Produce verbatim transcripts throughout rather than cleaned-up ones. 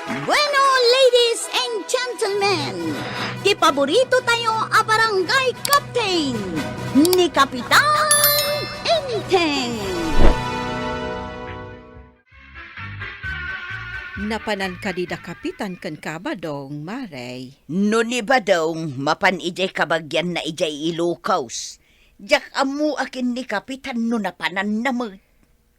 Bueno, ladies and gentlemen, ti paborito tayo a barangay captain, ni Kapitan Enteng. Napanan kadi da Kapitan ken ka, Badong, Mare? No ni Badong, mapan idiay kabagianna idiay Ilocos. Diak ammo a ken ni Kapitan no napananna met.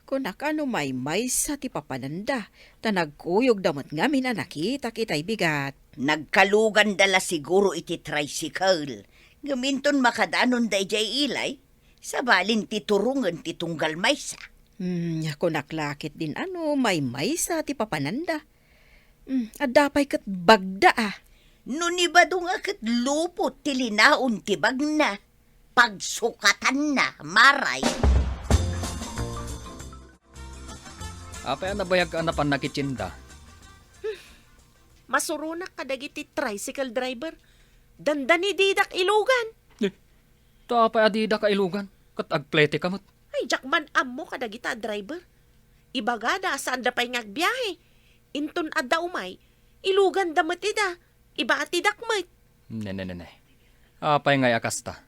Kunak a no maymaysa ti papananda, ta nagkuyogda met ngamin a nakitak itay bigat. Nagkaluganda la siguro iti tricycle. Ngem inton makadanonda idiay ilay, sabalin ti turongen ti tunggal maysa. Hmm, kunak la ketdin a no maymaysa ti papananda. Hmm, adda pay ket bagda a. No ni Badong a ket lupot ti linaon ti bagna, pagsukatanna, Mare. Apay a nabayagka a napan nakitsinda? Masuronak kadagiti tricycle driver. Dandani didak ilugan. Eh, ta apay a didak ilugan? Ket agpletek ka met. Ay, diak man ammo kadagita a driver. Ibagada a saanda pay nga agbiahe. Inton adda umay, iluganda met ida. Ibatidak met. Ne, ne, ne, ne. Apay ngay a kasta?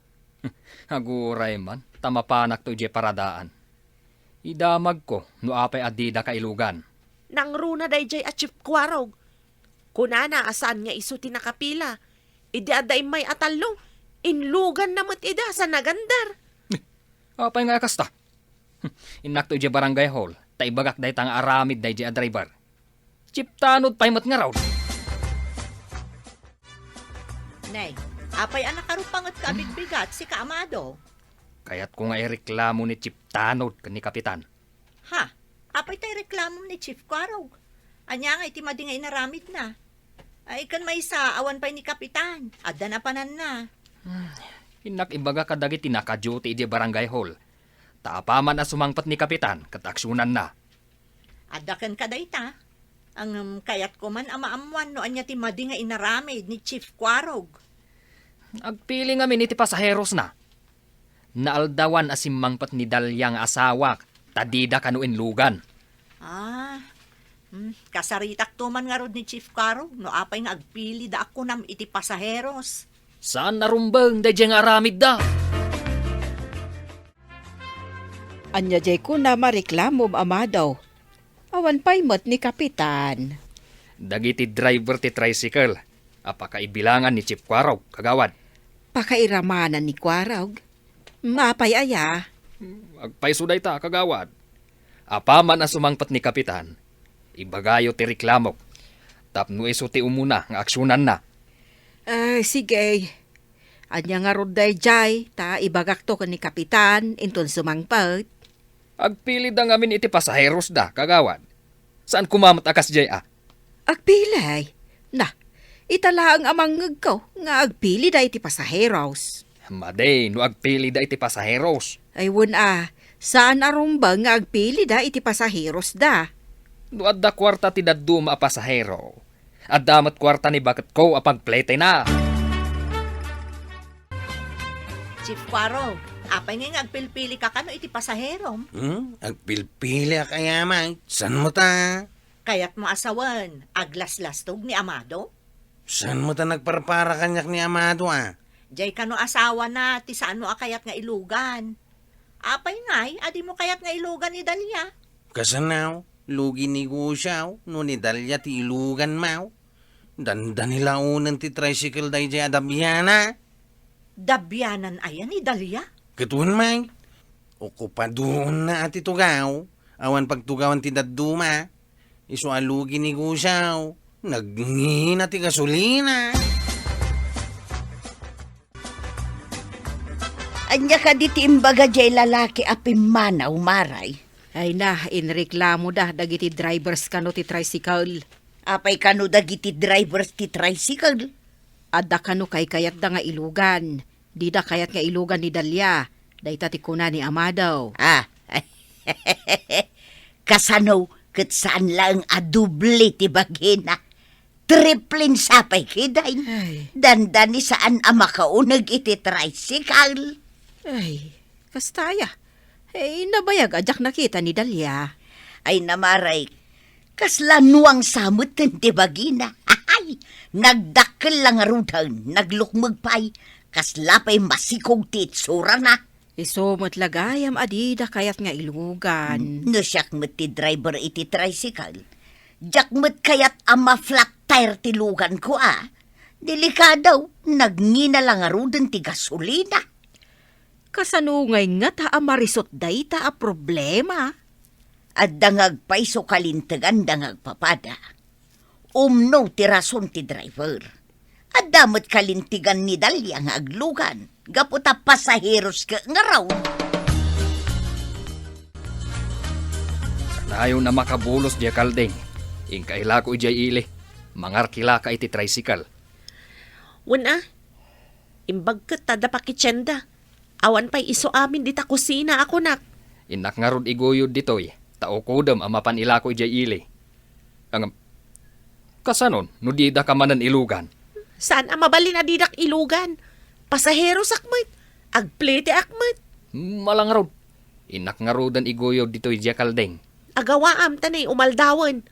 Aguray man, ta mapanakto idiay paradaan. Idamagko no apay a dida kailugan. Nangruna daydiay a Chief Kuarog. Kunana a saan nga isu ti nakapila. Idi adda immay a tallo, inluganna met ida sa nagandar. Apay ngay a kasta? Innakto idiay barangay hall, ta ibagak dayta nga aramid daydiay a driver. Chief Tanod pay met ngarud. Nay, apay a nakarupangetka a bigbigat, sika Amado? Kayatko nga ireklamo ni Chief Tanod ken ni Kapitan. Ha? Apay tay reklamom ni Chief Kuarog? Ania ngay ti madi nga inaramidna? Ay, ken maysa, awan pay ni Kapitan. Adda napananna. Hmm, innak ibaga kadagiti naka-duty idiay barangay hall. Ta apaman a sumangpet ni Kapitan, ket aksionanna. Adda kenka dayta? Ngem kayatko man a maammuan no ania ti madi nga inaramid ni Chief Kuarog. Agpili ngamin iti pasaherosna. Naaldawan a simmangpet ni Dalia nga asawak, ta dida kano inlugan. Ah, hmm, kasaritakto man ngarud ni Chief Kuarog no apay nga agpilida a kunam iti pasaheros. Saan a rumbeng daydiay nga aramidda. Ania diay kunam a reklamom, Amado? Awan pay met ni Kapitan. Dagiti driver ti tricycle a pakaibilangan ni Chief Kuarog, kagawad. Pakairamanan ni Kuarog? Apay aya? Agpayso dayta, kagawad. Apaman a sumangpet ni Kapitan, ibagayo ti reklamok. Tapno isu ti umuna nga aksionanna. Ah, sige. Ania ngarud daydiay, ta ibagakto ken ni Kapitan, inton sumangpet. Agpilida ngamin iti pasaherosda, kagawad. Saan koma met a kasdiay a? Agpili? Na, ita laeng a mangngegko nga agpilida iti pasaheros. Madi no agpilida iti pasaheros. Ay, wen a, saan a rumbeng nga agpilida iti pasaherosda. No adda kuarta ti dadduma a pasahero, adda met kuarta ni baketko a pagpletena. Chief Kuarog, apay ngay nga agpilpili ka kano iti pasaherom? Hmm? Agpilpili a kayamay? Saan mo ta? Kayat mo a sawen, aglaslastog ni Amado? Saan mo ta nagparpara kaniak ni Amado a? Diay kano asawana ti saan mo a kayat nga ilugan. Apay ngay a di mo kayat nga ilugan ni Dalia? Kasano? Lugi negosyo no ni Dalia ti ilugan mo. Dandani laonen ti tricycle daydiay a dabiana. Dabianan aya ni Dalia? Ket wen may, okupadoenna a ti tugaw, awan pagtugawan ti dadduma. Isu a lugi negosyo, nagngina ti gasolina. Ania kadi ti imbaga diay lalaki a pimmanaw, Mare? Ay na, inreklamoda dagiti drivers kano ti tricycle. Apay kano dagiti drivers ti tricycle? Adda kano kaykayatda nga ilugan. Dida kayat nga ilugan ni Dalia. Dayta ti kuna ni Amado. Ah, kasano ket saan laeng a doble ti bagina? Triple sapay kadi. Ay. Dandani saan a makauneg iti tricycle. Ay, kasta aya. Eh, nabayag a diak nakita ni Dalia. Ay, na, Mare, Kasla nuangsa met ti bagina. Ay, nagdakkel la ngaruden, naglukmeg pay. Kasla pay masikog ti itsurana. Isu met la gayam a dida kayat nga ilugan. Hmm, no siak met ti driver iti tricycle, diak met kayat a ma-flat tire ti luganko, a. Delikado, nagngina la ngaruden ti gasolina. Kasano ngay ngata a marisot dayta a problema? Adda nga agpayso kalinteganda nga agpapada. Umno ti rason ti driver. Adda met kalintegan ni Dalia nga aglugan, gapu ta pasaheros ket ngarud. Kanayon a makabulos diay kalding. Inka ilako idiay ili. Mangarkilaka iti tricycle. Wen a, imbag ket ta adda pakitienda. Awan pay isu amin dita kusina a kunak. Innak ngarud iguyod ditoy, ta ukodem a mapan ilako idiay ili. Ngem, kasanon no didaka manen ilugan? Saan a mabalin a didak ilugan? Pasaherosak met. Agpleteak met. Ala ngarud. Innak ngaruden iguyod ditoy diay kalding. Agawaam ta nay umaldawen.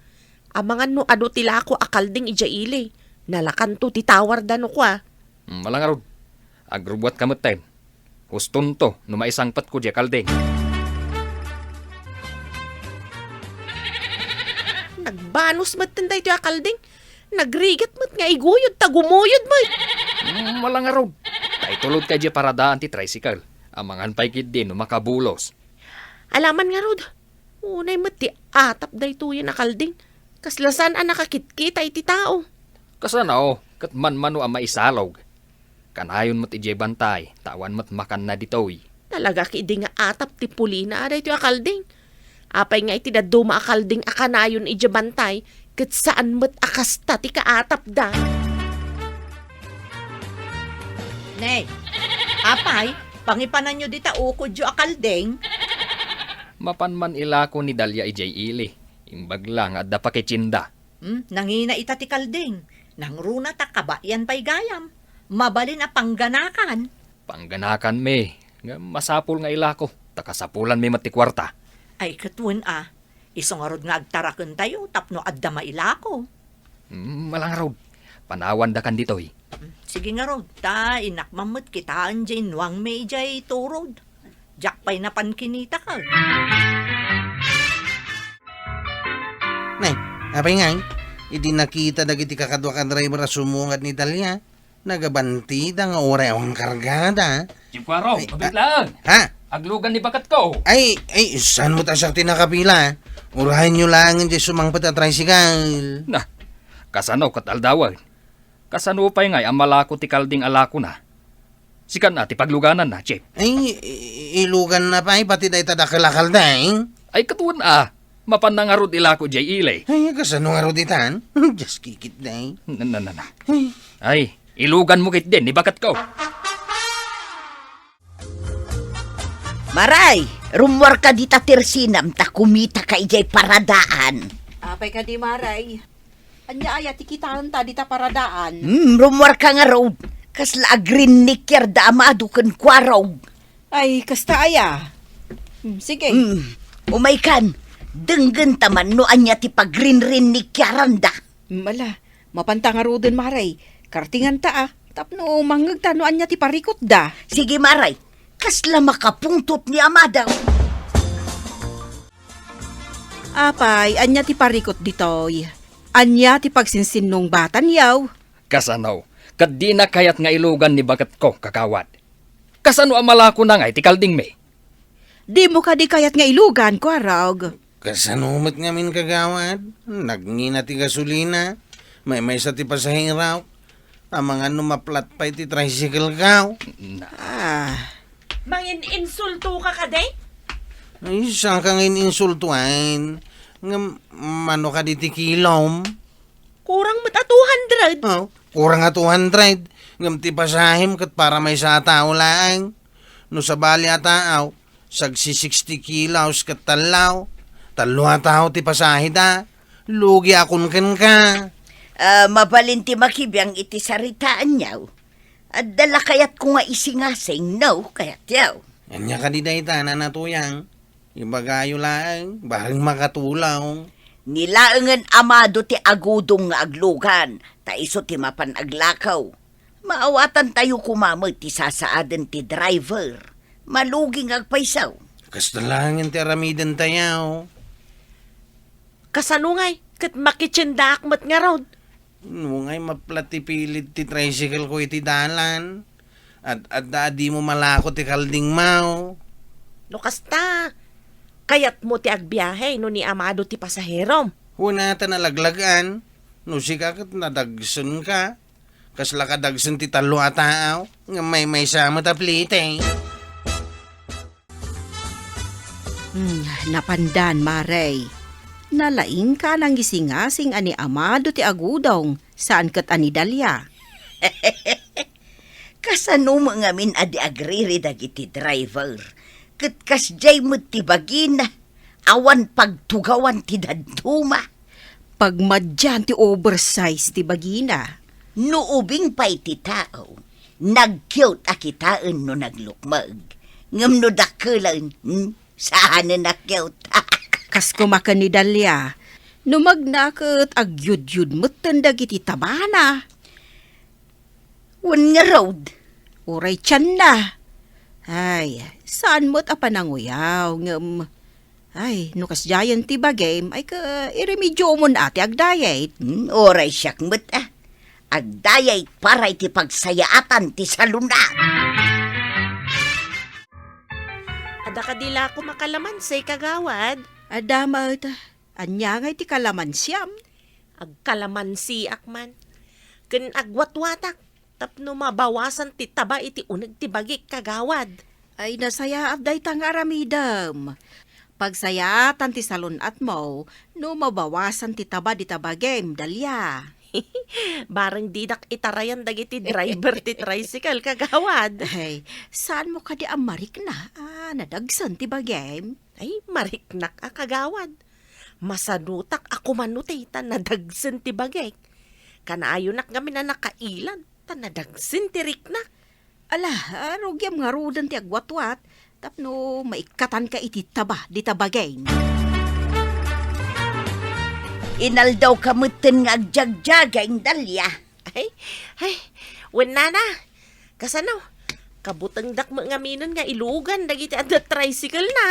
Amangan no adu ti lako a kalding idiay ili. Nalakanto ti tawarda no kua. Hmm, ala ngarud. Agrubuatka metten. Hustonto no maisangpetko diay kalding. Nagbanos metten daytoy a kalding. Nagrigat met nga iguyod ta gumuyod met. Hmm, ala ngarud. Ta itulodka diay paradaan ti tricycle. Amangan pay ketdi no makabulos. Alaman ngarud. Unay met ti atap daytoyen a kalding. Kasla saan a nakakitkita iti tao. Kasano, ket manmano a maisalog. Kanayon met idiay bantay, ta awan met makanna ditoy. Talaga ketdi nga atap ti pulina a daytoy a kalding. Apay nga iti dadduma a kalding a kanayon idiay bantay, ket saan met a kasta ti kaatapda. Ne, apay, pangipananyo dita ukodyo a kalding? Mapan man ilako ni Dalia idiay ili. Imbag la nga adda pakitienda. Hmm, nangina ita ti kalding. Nangruna ta kabayan pay gayam. Mabalin a pangganakan. Pangganakanmi. Nga masapul nga ilako. Ta kasapulanmi met ti kuarta. Ay, ket wen a. Isu ngarud nga agtarakentayo tapno adda mailako. Hmm, ala ngarud. Panawandakan ditoy. Hmm, sige ngarud, ta innak man met kitaen diay nuangmi idiay turod. Diak pay napan kinitaka. Nay, apay ngay? Idi nakita dagiti kakaduak a driver a sumungad ni Dalia, nagabantida nga uray awan kargada. Chief Kuarog, ay, mabitlaan. Ha? Aglugan ni baketko. Ay, ay, saan met a siak ti nakapila? Urayenyo laengen diay sumangpet a tricycle. Na, kasano ket aldawen? Kasano pay ngay a malako ti kalding a lakona? Sikan a ti paglugananna, Chief. Ay, i-, iluganna pay pati dayta dakkel a kalding? Ay, ket wen a. Mapanna ngarud ilako diay ili. Ay, kasano ngarud itan? Dios kikit, day. Na, na, na, na. Ay. Ay, iluganmo ketdin ni baketko. Maray, rummuarka dita tersinam ta kumitaka idiay paradaan. Apay kadi, Maray? Ania aya ti kitaenta dita paradaan? Hmm, rummuarka ngarud. Kasla agrinnikiarda a madu ken Kuarog. Ay, kasta aya. Hmm, sige. Hmm, umaykan. Denggenta man no ania ti pagrinrinnikiaranda. Hmm, ala, mapanta ngaruden, Maray. Kartinganta, a. Tapno mangngegta no ania ti parikutda. Sige, Maray. Kasla makapungtot ni amada. Apay, ania ti parikut ditoy? Ania ti pagsinsinnungbatanyo? Kasano? Ket dina kayat nga ilugan ni baketko, kagawad. Kasano a malakona ngay ti kaldingmi? Dimo kadi kayat nga ilugan, Kuarog? Kasano met ngamin, kagawad? Nagngina ti gasolina. Maymaysa ti pasahero. Amangan no ma-flat pay ti tricycle ko. Na- Ah. Mangin-insulto ka kadi? Ay, saan ka nga in-insultuan? Ngem, mano kadi ti kilom? Kurang met a two hundred. Oh, kurang a two hundred. Ngem ti pasahem ket para maysa a tao laeng. No sabali a tao, sagsi sixty kilos ket tallo. Tallo a tao ti pasaheda. Lugiakon kenka. Ah, mabalin ti makibiang iti saritaanyo. Adda la kayatko nga isingasing, no, kayatyo? Ania kadi dayta, Nana Tuyang? Ibagayo laeng, bareng makatulong. Ni laengen Amado ti agudong nga aglugan, ta isu ti mapan aglakaw. Maawatantayo koma met ti sasaaden ti driver. Malugi nga agpayso. Kasta laengen ti aramidentayo. Kasano ngay? Ket makitiendaak met ngarud. No ngay mapla ti pilid ti tricycle ko iti dalan, at adda a dimo malako ti kaldingmo. No kasta, kayatmo ti agbiahe no ni Amado ti pasaherom? Wen a ta nalaglag-an, no sika ket nadagsenka. Kasla kadagsen ti tallo a tao, ngem maymaysa met a plite. Hmm, napandan, Mare. Nalaingka a nangisingasing a ni Amado ti agudong, saan ket a ni Dalia. Kasano met ngamin a di agriri dagiti driver? Ket kasdiay met ti bagina, awan pagtugawan ti dadduma. Pagmadian ti oversize ti bagina. No ubing pay ti tao, nagkiwt a kitaen no naglukmeg. Ngem no dakkelen, hmm, saanen a kiwt. Kas koma ken ni Dalia, no magna ket agyudyud metten dagiti tabana. Wen ngarud, uray tianna. Ay, saan met a pananguyaw, ngem, ay, no kasdiayen ti bagim, ay ka, iremediomon a ti agdayet. Hmm, uray siak met, a. Agdayet para iti pagsayaatan ti salunat. Adda kadi la koma kalamansi, kagawad? Adda met. Ania ngay ti kalamansiam? Agkalamansiak man. Ken agwatwatak tapno mabawasan ti taba iti uneg ti bagik, kagawad. Ay, nasayaat dayta nga aramidem. Pagsayaatan ti salun-atmo no mabawasan ti taba dita bagim, Dalia. Bareng didak itarayan dagiti driver ti tricycle, kagawad. Ay, saanmo kadi a marikna a nadagsen ti bagim? Ay, mariknak a, kagawad. Masanotak a kumano ti ta nadagsen ti bagik. Kanayonak ngamin a nakailad ta nadagsen ti riknak. Ala, a, rugiam ngaruden ti agwatwat tapno maikkatanka iti taba dita bagim. Inaldawka metten nga agjagjaging, Dalia. Ay, ay, wen nana. Kasano? Kabutengdak met ngaminen nga ilugan dagiti adda tricycle na.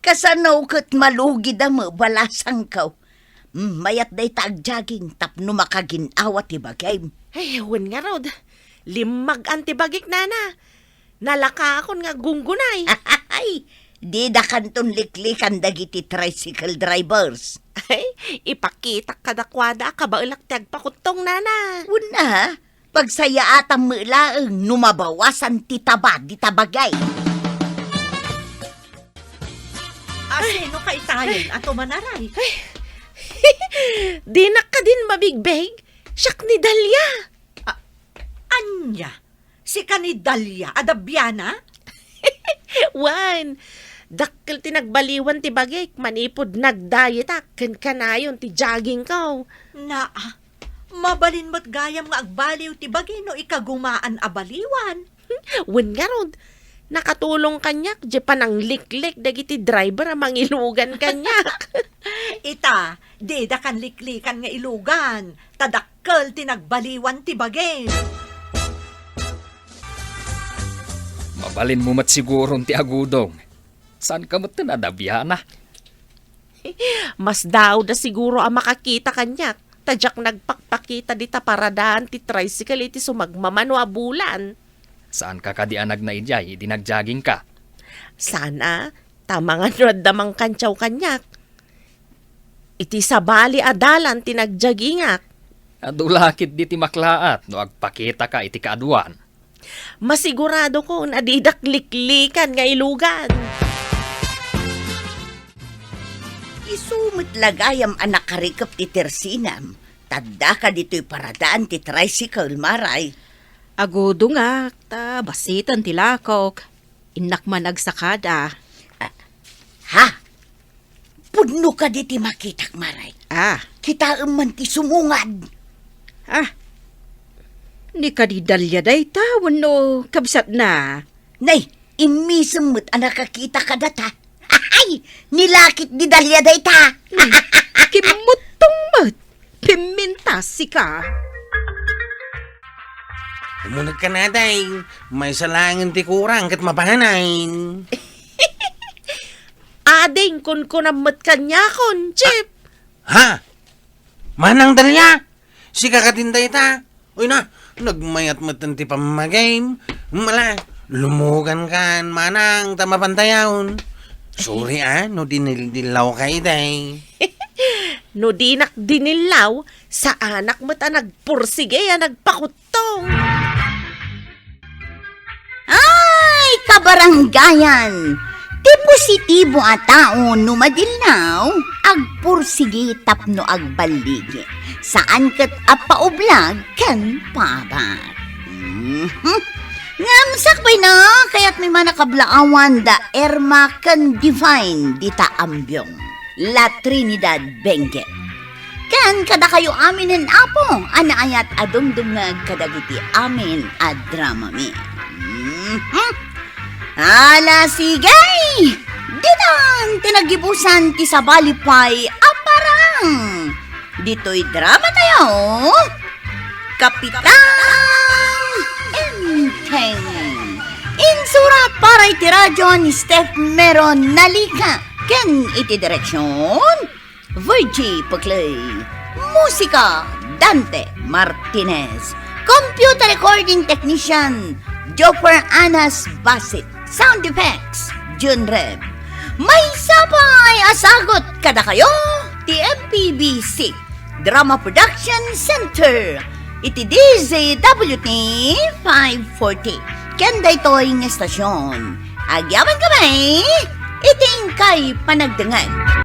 Kasano ket malugida met balasangko? Mm, mayat dayta agjaging tapno makagin-awa ti bagim. Ay, wen ngarud. Limmag-an ti bagik, nana. Nalakaakon nga gunggunay. Ay, didakanton liklikan dagiti tricycle drivers. Ay, ipakitak kadakuada a kabaelak ti agpakuttong, nana. Wen a, pagsayaatam met laeng no mabawasan ti taba dita bagim. Asino ka itayen a tumanaray? Dinak kadin mabigbeg? Siak ni Dalia. A-, ania? Sika ni Dalia a dabiana? Wen, dakkel ti nagbaliwan ti bagik manipud nagdayetak ken kanayon ti joggingko. Naa, mabalin met gayam nga agbaliw ti bagi no ikagumaan a baliwan. Wen ngarud, nakatulong kaniak diay panangliklik dagiti driver a mangilugan kaniak. Ita, didakan liklikan nga ilugan, ta dakkel ti nagbaliwan ti bagim. Mabalinmo met siguron ti agudong. Saanka metten a dabiana? Mas daawda siguro a makakita kaniak, ta diak nagpakpakita dita paradaan ti tricycle iti sumagmamano a bulan. Saanka kadi a nagna idiay idi nagjoggingka? Saan a, ta amangan no adda mangkantiaw kaniak. Iti sabali a dalan ti nagjoggingak. Adu la ketdi ti maklaat no agpakitaka iti kaaduan. Masiguradokon a didak liklikan nga ilugan. Isu met la gayam a nakarikep ti tersinam, ta addaka ditoy paradaan ti tricycle, Maray. Agudongak, ta basiten ti lakok. Innak man agsakada. Ah, ha? Pudno kadi ti makitak, Maray. Ah. Kitaem man ti sumungad. Ah. Ni kadi Dalia dayta wenno kabsatna? Nay, immisem met a nakakita kadata. Ay, nilakit ni Dalia dayta. Kimmuttong met. Pimintas sika. Umuneg ka na, day. Maysa laengen ti kurang ket mapananay. Ading, kunkunam met kaniakon, Chip. Ha? Manang Dalia? Sika katin dayta? Uy na, nagmayat met ti pammagim. Mala, lumugan kan, manang, ta mapantayaw. Sorry, ah, no dinildillaw ka, day. No dinak dinillaw, saanak met a nagpursige a nagpakuttong. Ay, kabarangayan! Ti positibo a tao no madillaw, agpursigi tapno agballigi. Saan ket a paublag ken paabak. Mhm. Ngem sakbay na, kayatmi man a kablaawan da Irma ken Divine dita Ambiong, La Trinidad, Benguet. Ken kadakayo aminen, Apo, a naayat a dumdumngeg kadagiti amin a dramami. Mhm. Ala, sige! Ditan ti naggibusan ti sabali pay a parang. Ditoy drama tayo, Kapitan Enteng. Insurat para iti radyo ni Steph Meron Nalica ken iti direksyon, Virgie Peclay. Musika, Dante Martinez. Computer recording technician, Joffer Anas Basit. Sound effects, Jun Reb. Maysa pay a sagut kadakayo ti M P B C Drama Production Center iti D Z W T five forty. Ken daytoy nga estasyon, agyamankami iti inkay panagdengngeg.